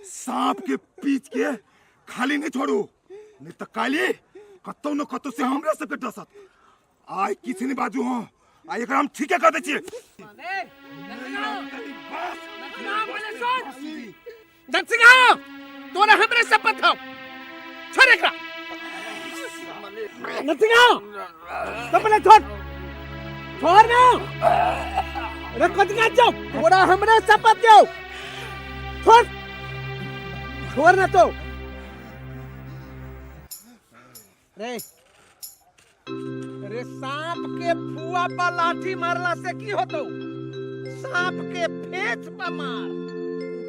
सांप के पीच के खाली नहीं छोड़ू, नहीं तो काली कतौ न कतौ से हमरे सबके डसत। आइ किछु नहीं बाजू। हँ, आइ एकरा हम ठीके कर दै छियै। नरसिंहा, तोरा हमरे शपथ हौ, छोड़ एकरा। नरसिंहा, तो पहले छोड़, छोड़ ना। अरे कथी का जाओ, तोरा हमरे शपथ दो, छोड़, छोड़ ना तो। रे रे, सांप के फुआ पर लाठी मारला से की होतो? सांप के फेच पर मार।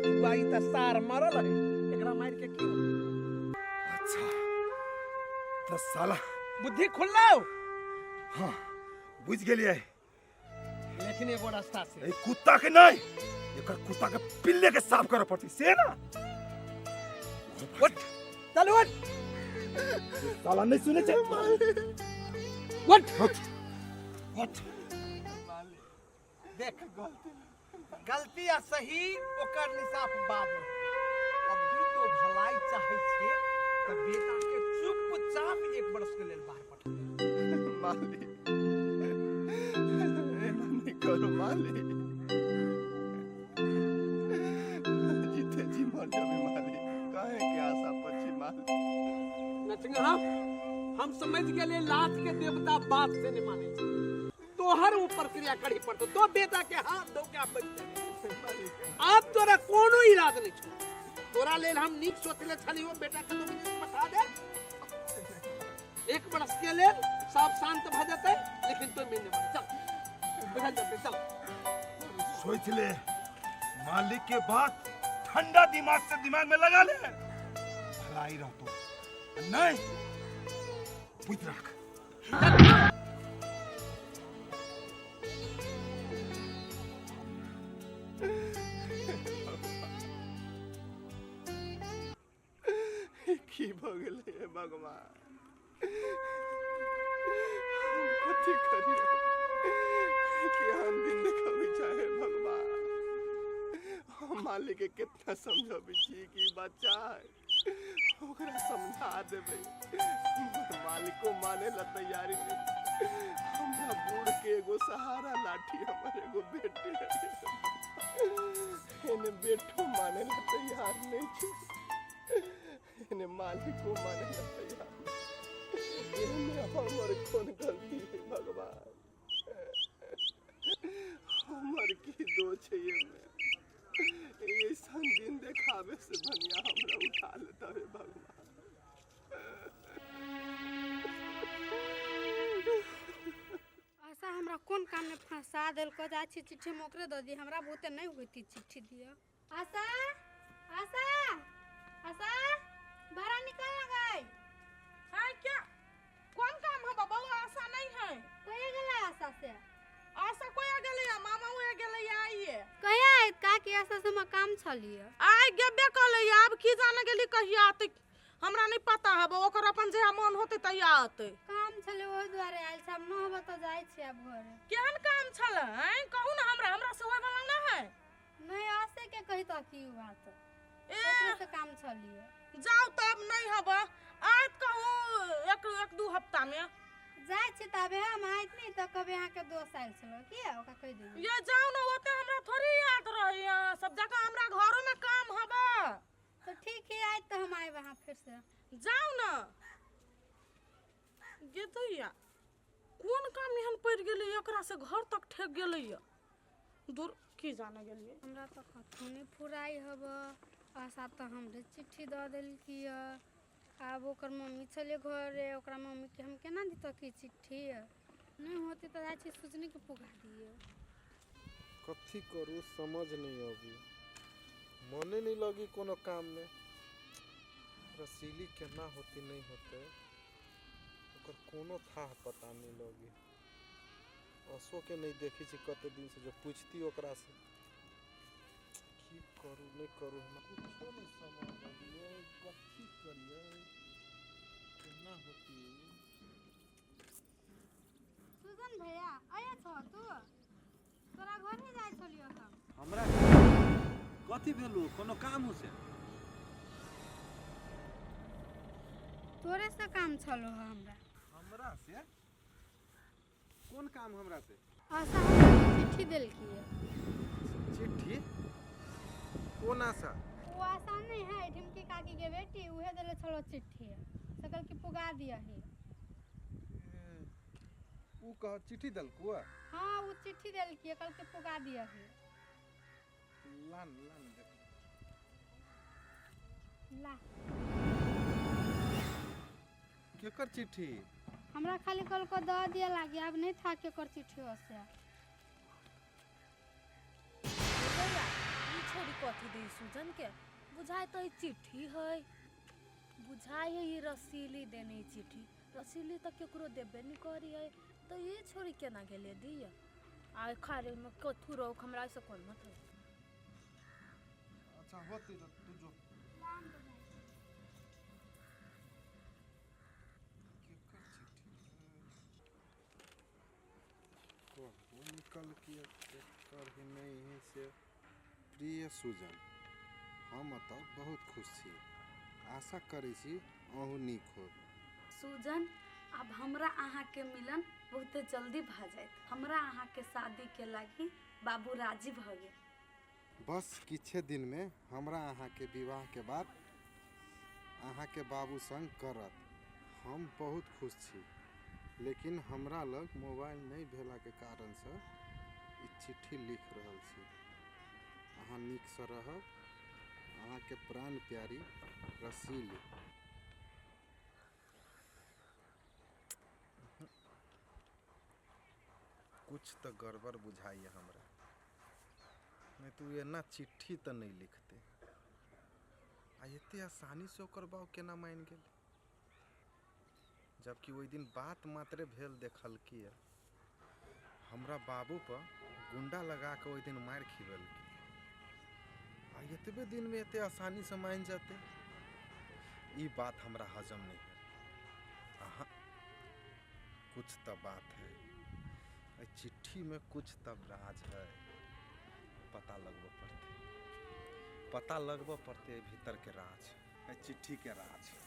फुआ ई त सार मरल है, एकरा मार के की होतो? अच्छा त साला बुद्धि खुललो? हाँ, बुझ गेलियै। लेकिन एगो रास्ता से ए कुत्ता के नहीं, एकर कुत्ता के पिल्ले के साफ करे पड़ती से ना। उठ, चल उठ। साला नहीं सुने छे। उठ। उठ उठ। देख, गलती आ सही ओकर निसाफ बाद में। अभी तो भलाई चाहे छे त बेटा के चुपचाप एक बरस के लेल बाहर पठा। मालिक, एना नहीं करो मालिक। जीते जी मर जाबे मालिक, काहे के आशा पछी मालिक। नरसिंहा, हम समझ गेले, लात के देवता बात से नहीं माने छे। तोहर वो प्रक्रिया करही पड़तो, तो बेटा के हाथ धो के आप बच। आब तोरा कोनो इलाज नहीं छौ। तोरा लेल हम नीक सोचले छलियो, बेटा के तो विदेश पठा दे एक बरस के लेल, सब शांत भ जेतै, लेकिन तो मिलने वाला। चल, बुझल जेतै, चल। सोच ले मालिक के बात, ठंडा दिमाग से दिमाग में लगा ले, भलाई रहतो। नहीं बुझ रख। की भऽ गेलै हे भगवान? हम कथी करियै? केहन दिन देखाबै चाहे भगवान? हम मालिक के कितना समझाबै छी कि बच्चा है, ओकरा समझा देबै, मगर मालिको माने ला तैयारी नहीं। हमरा बूढ़ के एगो सहारा लाठी हमर एगो बेटे है। एने बेटो माने ला तैयार नहीं छै, एने मालिको माने ला तैयार नहीं। एमे हमर कोन गलती है भगवान? हमर की दोष है एमे? ऐसन दिन देखावे से बढ़िया हमरा उठा लेता है भगवान। आशा हमरा कोन काम में फंसा देलको? जाइ छी, चिट्ठी हम ओकरे दऽ दी, हमरा बहुते नहीं होती। चिट्ठी दिअ। आशा, आशा, आशा, बाहर निकल ना गई। है क्या? कौन काम है बाबा? आशा नहीं है। कहिया गेलै आशा से? आशा कोई आ गेलै, मामा उहे गेलै आइए। कहिया आयत का कि आशा से हम काम छलिए? आइ गेबे कलै, आब की जाने गेली कहिया आतै, हमरा नहीं पता है। ओकर अपन जहिया मन होतै तहिया आतै। काम छलै ओहि दुआरे आयल छै। आब न होबे तऽ जाइ छी आब घरे। केहन काम छलै, आँय? कहू ने हमरा, हमरा से होय वाला ना है। नहीं, आशे के कही तऽ की बात? ए, ओकरे से काम छलिए। जाओ तब, नहीं हब, आयत कहू एक एक दू हफ्ता में। जाइ छी तबे हम आयत, नहीं तऽ कभी अहाँके दोस्त आयल छलै की, ओकरा कहि दियौ। ये जाओ ना, ओते हमरा थोड़ी याद रही सब जगह, हमरा घरो में काम हबा। तऽ ठीक है, आयत तऽ हम आयब अहाँ फिर से। जाओ ना। गे दैया, कोन काम एहन पड़ि गेलै एकरा से घर तक ठेक गेलै? दूर की जाने गेलियै। हमरा तऽ कथो नहि फुराइ हब। आशा तऽ हमरे चिट्ठी दऽ देलकी। आब ओकर मम्मी छलै घरे, ओकरा मम्मीके हम केना दितऽ की चिट्ठी? नहि होतै तऽ जाइ छी सुजनीके पुगा दियै। कथी करू, समझ नहीं अबी, मने नहीं लगी कोनो काम में। रसीली केना होती, नहीं होते, ओकर कोनो थाह पता नहीं लगी। अशोक के नहीं देखी छी कते दिन से, जो पूछती ओकरा से। की करू, नहीं करू, हमरा कुछो नहीं समझ अबियै। कथी करियै, केना होती? सुजन भैया, आया छह तू? तोरा घरे जाइ छलियो हम। हमरा कथी भेलू? कोनो काम हो से? तोरे से काम छलो ह हमरा। हमरा से कोन काम हमरा से? आशा हमरा एगो चिट्ठी देलकी है। चिट्ठी? कोन आशा? वो आशा नहीं है ढिमकी काकी के बेटी, उहे देले छलो चिट्ठी से कहल कि पुगा दिया ही। ऊ कह चिट्ठी देलकू? हाँ, वो चिट्ठी देलकी है, कहल कि पुगा दिया ही। लान लान देख। ला। केकर चिट्ठी? हमरा खाली कल को दऽ दिया लागी, आब नहीं था केकर चिट्ठी ओसे। भैया, ई छोरी कथी दी सुजन के? बुझाय तो ई चिट्ठी है, बुझाय है ई रसीली देने ई चिट्ठी। रसीली तऽ केकरो देबे नहीं करी है, तो ये छोरी केना गेले दिया? आ खारे में कथू रोक, हमरा से कोन मतलब। अच्छा होती तो तू जो। केकर चिट्ठी? वो निकल के केकर ही नहीं है से। प्रिय सुजन, हम एतऽ बहुत खुश छी, आशा करै छी अहूँ नीक होब। सुजन, आब हमरा अहाँ के मिलन बहुते जल्दी भऽ जायत। हमरा अहाँ के शादी के लागी बाबू राजी भऽ गेल। बस किछे दिन में हमरा अहाँ के विवाह के बाद अहाँ के बाबू संग करत। हम बहुत खुश छी, लेकिन हमरा लग मोबाइल नहि भेला के कारण से ई चिट्ठी लिख रहल छी। अहाँ नीक से रहब। अहाँ के प्राण प्यारी रसीली। कुछ तऽ गड़बड़ बुझाइए हमरा, नहीं तो एना चिट्ठी तऽ नहि लिखते। आ एते आसानी से ओकर बाप केना मानि गेलै, जबकि ओहि दिन बात मात्रे भेल देखलकी है। हमरा बाबू पर गुंडा लगा के ओहि दिन मारि खिबेलकी, आ एतबे दिन में एते आसानी से मानि जाते, ई बात हमरा हजम नहीं है। अहाँ कुछ तो बात है, एहि चिट्ठी में कुछ तो राज है। पता लगबऽ पड़तै, पता लगबऽ पड़तै एहि भीतर के राज, एहि चिट्ठी के राज।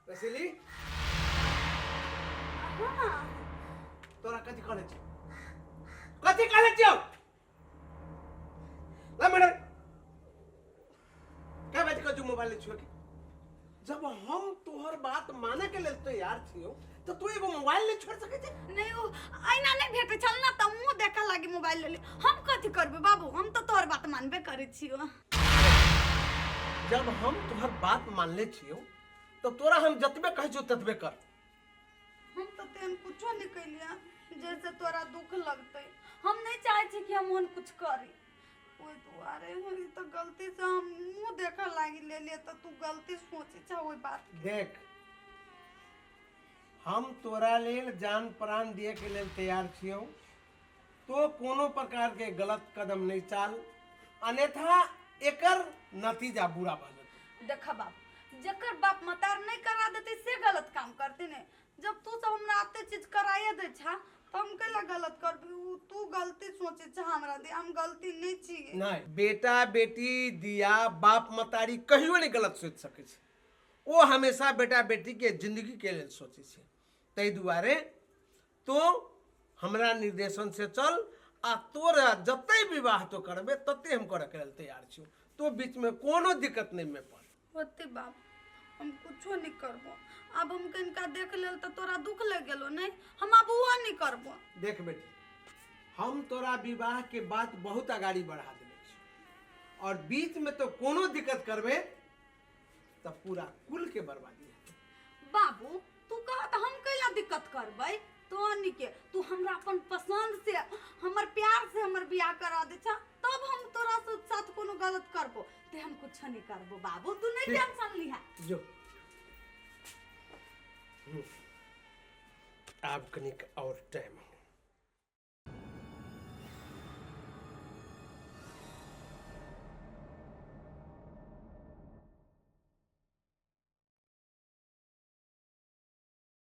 रसीली, तोरा कथी कहले छियौ? कथी कहले छियौ? ला मैडम, क्या बात कर मोबाइल ले छुए के? जब हम तोहर बात माने के लेल तैयार छियौ तो तू एगो मोबाइल ले छोड़ सकै छै? नहीं, ओ ऐना नहीं भेटे छल ना त मुंह देखा लागी मोबाइल ले ले। हम कथी करबे बाबू, हम तो तोहर बात मानबे करै छियौ। जब हम तोहर बात मानले छियौ तो तोरा हम जतबे कहै छियौ ततबे कर। हम तो तेहन कुछो नहीं कैलिया जैसे तोरा दुख लगतै। हम नहीं चाहे छी कि हम ओहन कुछ करी, ओहि दुआरे ई तो गलती से हम मुंह देखऽ लागी ले लिए, तो तू गलती सोचे छा ओहि बात। देख, हम तोरा लेल जान प्राण दिए के लेल तैयार छियौ, तो कोनो प्रकार के गलत कदम नहीं चाल, अन्यथा एकर नतीजा बुरा भऽ जेतै। देखा बाप, जकर बाप मतार नहीं करा देते से गलत काम करते ने। जब तू सब हमरा एते चीज कराइए दै छा तो हम कैला गलत करबी? उ तू गलती सोचे छा हमरा दे, हम गलती नहीं छियै। नहीं, बेटा बेटी दिया बाप मतारी कहियो नहीं गलत सोच सकै छै। ओ हमेशा बेटा बेटी के जिंदगी के लेल सोचै छै। ताहि दुआरे तो हमरा निर्देशन से चल, आ तोरा जते विवाह तो करबे तते हम करे के लेल तैयार छियौ। तो बीच में कोनो दिक्कत नहीं में पड़। होते बाप, हम कुछो नहीं करबो। अब हम कनिका देख लेल तो तोरा दुख लग गेलो नहीं, हम अब वो नहीं करबो। देख बेटी, हम तोरा विवाह के बात बहुत अगाड़ी बढ़ा देने छियौ, और बीच में तो कोनो दिक्कत करबे तो पूरा कुल के बर्बादी हेतै। बाबू, तू कह त हम कैला दिक्कत करबै? तो के तू हमरा अपन पसंद से, हमर प्यार से हमर बियाह करा दे छा, तब हम तोरा से साथ कोनो गलत करबो ते हम कुछ नहीं करबो बाबू, तू नहीं टेंशन लिहा। जो आब कनिक और टाइम